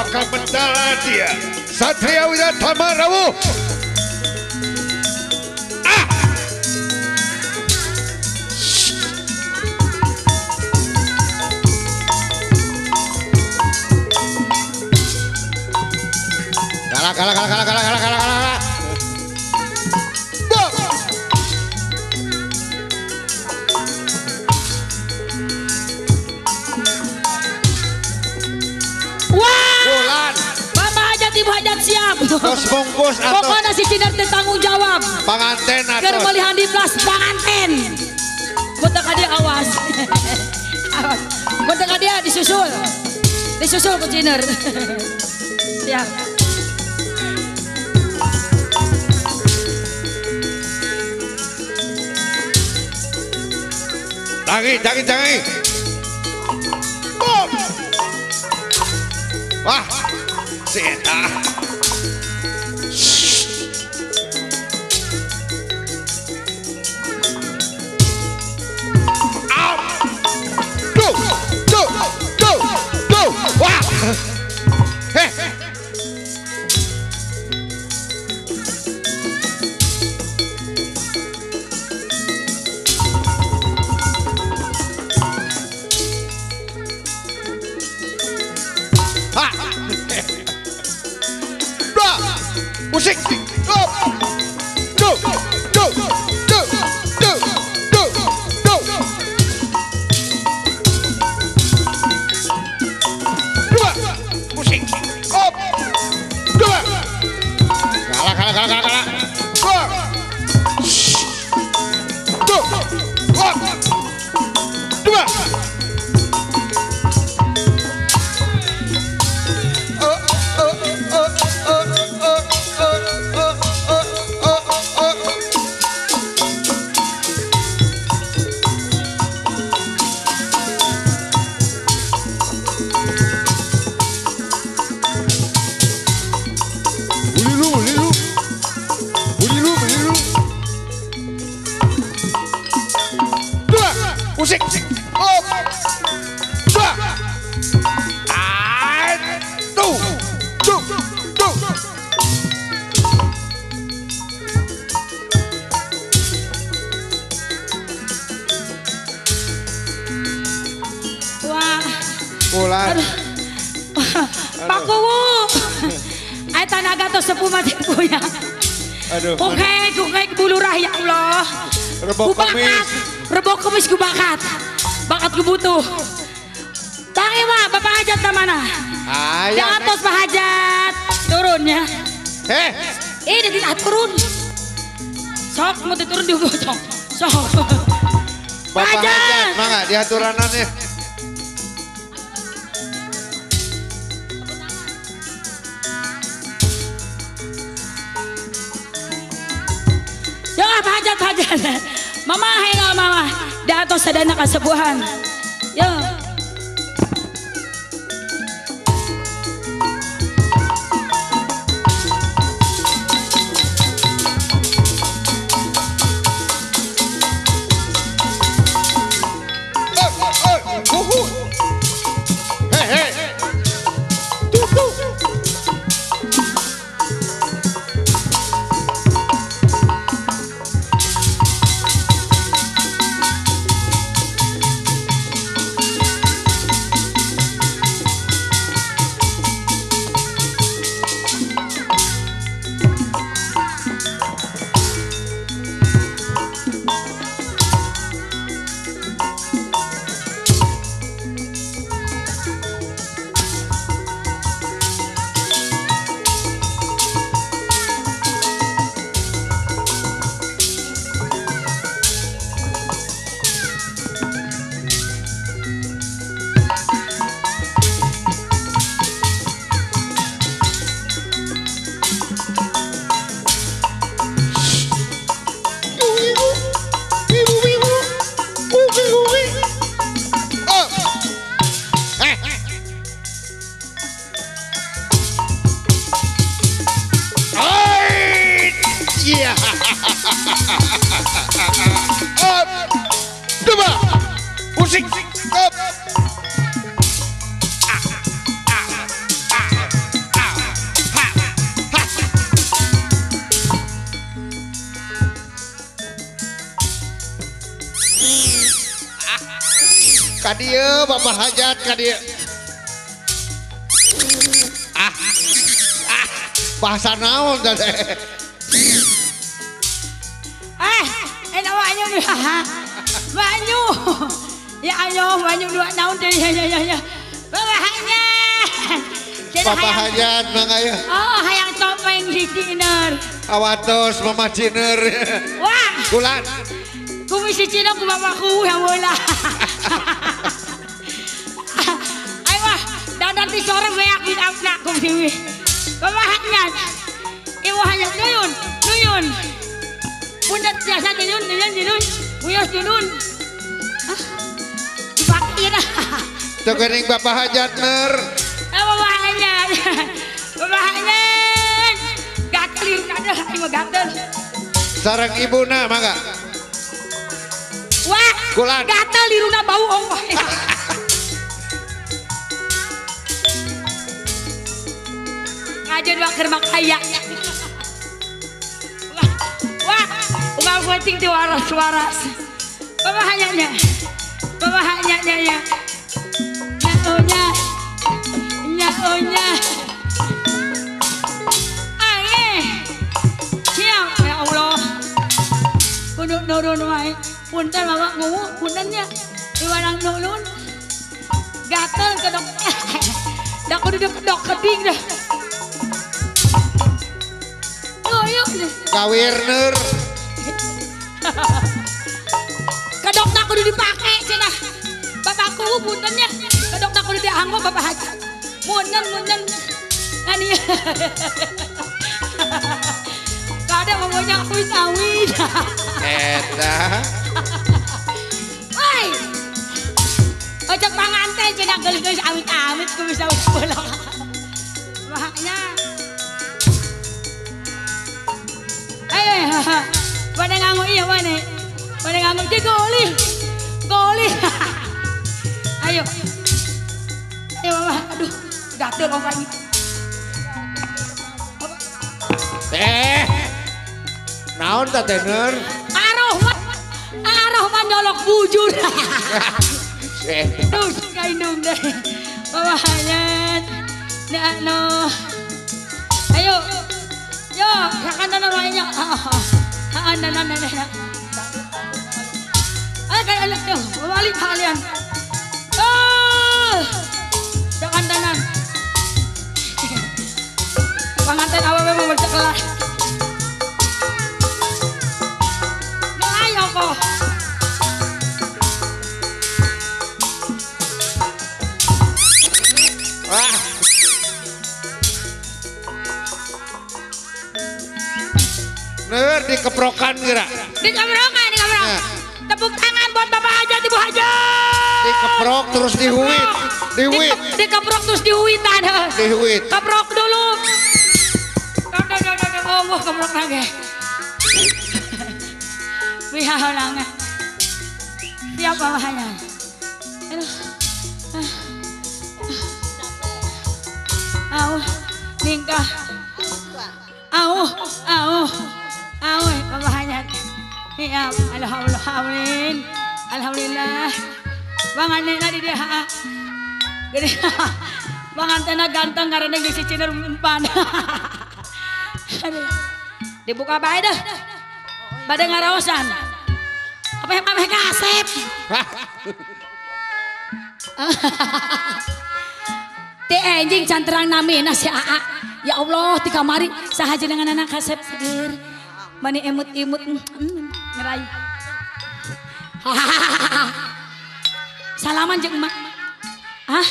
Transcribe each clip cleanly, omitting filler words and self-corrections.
Loka Mendala dia Satria Wiratama rawuh. Ah. Kalah kalah kalah kalah kalah kalah kalah kalah. Ibu hajat siap. Kos bungkus atau pokoknya si Ciner teh tanggung jawab. Panganten atau keur meuli handiplas panganten. Mun teu ka dieu awas. Awas. Mun teu ka dieu disusul. Disusul ku Ciner. Siap. Tangi, tangi, tangi. Bom. Wah. Seta. Out. Go, go, go, go. Wah. Heh. Ha. Musik. Go, go, go, go, go, go, go. Dua. Musik. Up. Dua. Kalah, kalah, kalah, kalah, kalah. Dua. Go. Up. Dua. Musik. Up. Dua. Atu. Tu. Tu. Wah. Bulan. Pak Kuwu. Ai tanaga tos sepuh mah punya. Aduh. Kukek, kukek bulurah ya Allah. Rebok kemis. Rebok kemis ku bakat. Bakat ku butuh. Tangi mah Bapak Hajat na mana? Ayah. Jangan tos Pak Hajat. Turun ya. Heh. Ini tidak turun. Sok mau turun di bocong. Sok. Bapak Hajat, mangga diaturanan ya. Ya Pak Hajat, Hajat. Mama hayang mama. Da atos sadana kasepuhan. Yo. Yeah. Up. Dua. Musik. Up. Ah, ah, ah. Ka dieu Bapak Hajat ka dieu. Ah. Ah, bahasa naon teh? Eh, enak banyu banyu. Ya Allah, banyu dua naon teh ya ya ya. Bapak Hajat. Bapak Hajat mangga ya. Oh, hayang topeng si Ciner. Awatos Mama Ciner. Wah. Kulan. Kumis si Ciner ku bapakku yang bola. Ayo wah, dandan ti sore beak di apna ku siwi. Bapak Hajat. Ibu Hajat nuyun, nuyun. Bunda biasa nuyun, nuyun, nuyun. Wios nuyun. Hah? Dipake dah. Teu geuning Bapak Hajat ner. Bapak Hajat. Bapak Hajat. Gatel irungna ieu gatel. Sareng ibuna mangga. Wah, kulan. Gatel irungna bau ongkoh. Ngajeun mah keur makaya. Wah, wah, unggal penting teh waras-waras. Bapak Hajatnya. Bapak Hajatnya ya. Nyaonya. Nyaonya. Aye. Siap ya Allah. Kudu nurun wae. Punten bapak nguwu puntennya. Diwarang nurun. Gatel kedok. Da kudu kedok keding dah. Yuk. Kawir nur. Kedok tak kudu dipake cenah. Bapakku puntennya. Kedok tak kudu dianggo Bapak Hajat. Munen munen. Ngani. Kadang ngomongnya awit-awit. Eta. Woi. Ojek panganten cenah geus-geus awit-awit ku bisa bolak. Makanya ayo, mana nganggo iya mana? Mana nganggo dia goli, goli. Ayo, ayo mama, aduh, gatel om lagi. Eh, naon ta teh Nur? Aroh mah nyolok bujur. Duh, kaindung deh. Mama hayat, nah no. Ayo. Yo, kakan na rohnya. Ah, na na na na. Ay, kaya anak yo, balik kalian. Oh! Jangan tanan. Panganten awewe mau bercekelah. Ngelayo kok. Wah. Ner dikeprokan kira. Dikeprokan, dikeprok. Nah. Tepuk tangan buat Bapak Hajat, Ibu Hajat. Dikeprok terus dihuit. Dihuit. Dikeprok terus dihuitan. Dihuit. Keprok dulu. Oh, keprok lagi. Bihaulanga. Siap Bapak Hajat. Aduh. Au, ningkah. Au, au. Au, Bapak Hajat. Ya, alhamdulillah. Alhamdulillah. Bangan na di dia. Gede. Bangan tena ganteng karena di si Ciner umpan. Dibuka bae dah. Bade ngaraosan. Apa yang ameh kasep. Teh anjing canterang namina si Aa. Ya Allah, ti kamari saha jenengan anak kasep seger. Mani emut-imut ngerayu. Salaman jeung emak. Hah?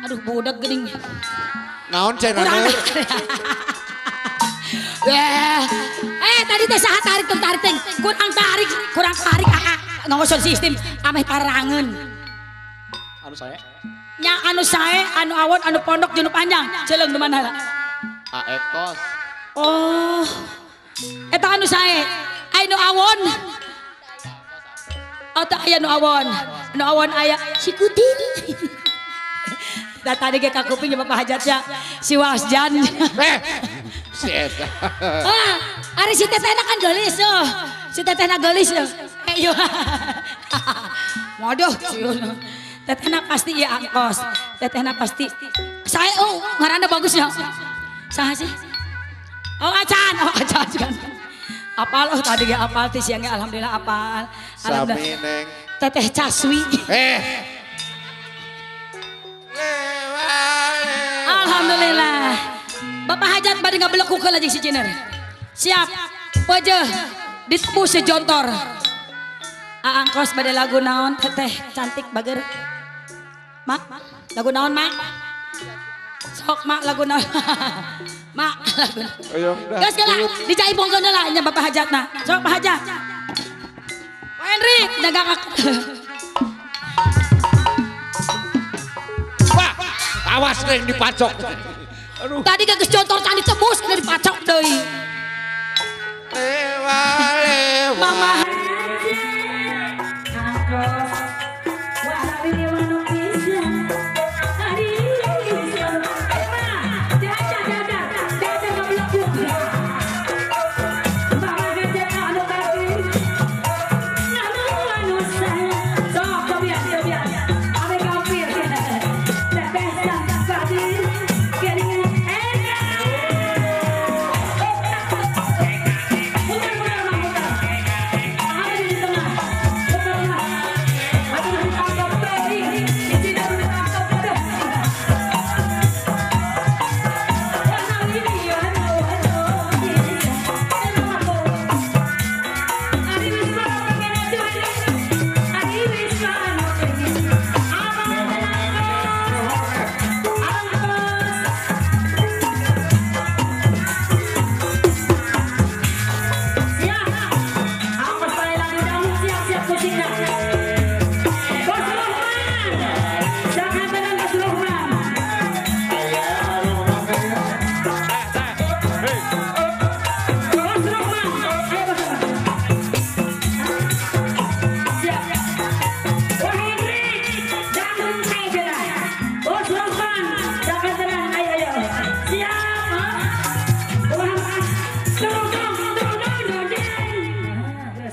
Aduh budak geuning. Naon cenah Nur? Eh tadi teh saha tarik tong tarik teh. Kurang tarik Aa. Ngongosor sistem ameh parangeun. Anu sae? Nya anu sae, anu awon, anu pondok jeung nu panjang. Celeung di mana lah? Aekos. Oh. Eta anu sae, aya nu awon. Oh teu aya nu awon. Nu awon aya si Kutin. Da tadi ge ka kuping Bapak Hajatnya si Wasjan. Eh. Si eta. Ah, ari si tetehna kan geulis euy. Si tetehna geulis euy. Eh yo. Waduh, tetehna pasti ya angkos. Tetehna pasti. Saya oh ngaranna bagus ya. Saha sih? Oh acan, oh acan. Apal oh tadi ya apal ti siangnya alhamdulillah apal. Sami neng. Teteh Caswi. Alhamdulillah. Bapak hajat bade ngabelekukeun lajeng si Ciner. Siap. Peujeeh ditebus sejontor. Aangkos bade lagu naon teteh cantik bager. Mak, lagu naon mak? Sok mak lagu naon. Mak lagu naon. Geus geula dijaipongkeun heula nya Bapak hajatna. Sok Pak Hajat. Pak Henry dagang aku. Pak, awas neng dipacok. Aduh. Tadi geus contor can ditebus kena dipacok deui. Mama.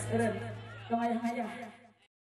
Terus,